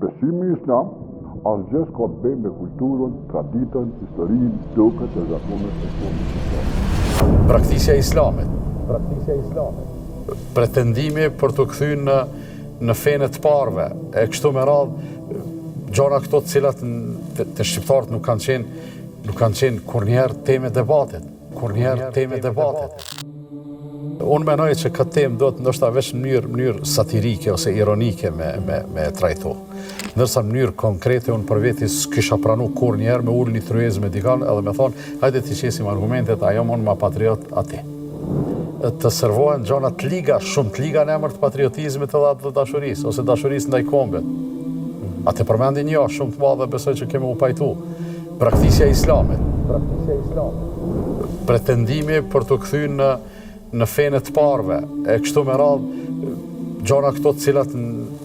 Besimi islam asgjë s'ka të bëjë me kulturën, traditën, historinë, doket e zakonet e kombit shqiptar. Braktisja e islamit. Braktisja e islamit. Pretendimi për t'u kthy në në fenë e të parëve, e kështu me radhë, gjëra këto të cilat te, te shqiptarët nuk kanë qenë nuk kanë qenë kurrnjëherë temë e debatit, kurrnjëherë temë e debatit. Unë menoj që këtë temë duhet ndoshta veç në mënyrë, mënyrë satirike ose ironike me, me, me trajtu. Ndërsa në mënyrë konkrete unë për veti s'kisha pranu kurrnjëherë me ulë një tryezë me dikan edhe me thonë, hajde t'i qesim argumentet, a jom unë ma patriot a ti. Të servohen gjona të liga, shumë të liga në emër të patriotizmit edhe atdhedashurisë, ose dashurisë ndaj kombit. A të përmendi një shumë të madhe besoj që kemi u pajtu. Braktisja e islamit. Braktisja e islamit. Pretendimi për t'u kthy në në fenë e të parëve, e kështu me radhë, gjëra këto të cilat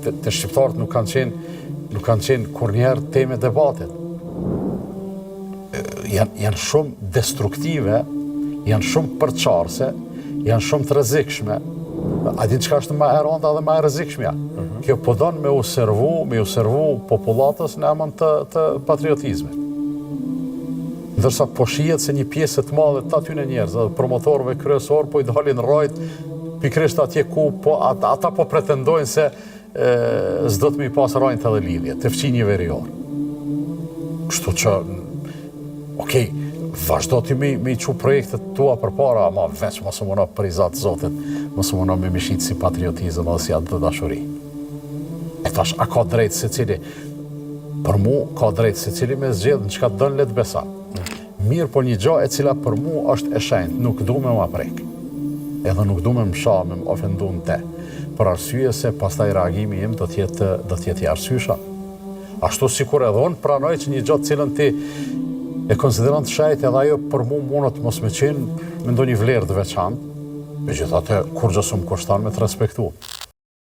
te, te shqiptarët nuk kanë qenë nuk kanë qenë kurrnjëherë temë e debatit. Janë janë shumë destruktive, janë shumë përçarëse, janë shumë të rrezikshme. A din çka është më e rënda dhe më e rrezikshmja? Mm -hmm. Kjo po don me u servu, me u servu popullatës në emër të, të patriotizmit. Ndërsa po shihet se një pjesë të madhe të atyne njerëzve dhe promotorëve kryesor po i dalin rrajt pikërisht atje ku po ata, ata po pretendojnë se s'do të me i pas rrajt edhe lidhje, te fqinji verior. Kështu që, okej, vazhdo ti me, me i çu projektet tua përpara, ama veç mos u muno për riza të Zotit, mos u muno me m'i shit si patriotizëm edhe si atdhedashuri. E tash, a ka drejt secili? Për mu, ka drejt secili me zgjedh në çka të don le të beson. Mirëpo një gjo e cila për mu është e shenjtë, nuk du me ma prek. Edhe nuk du me më sha, me më ofendu në te. Për arsye se pastaj reagimi im do të jetë do të jetë i arsyeshëm. Ashtu sikur edhe unë pranoj që një gjë të cilën ti e konsideron të shenjtë edhe ajo për mu mundet mos me qenë me ndonjë vlerë të veçantë, megjithatë kurrgjë s'më kushton me të respektu.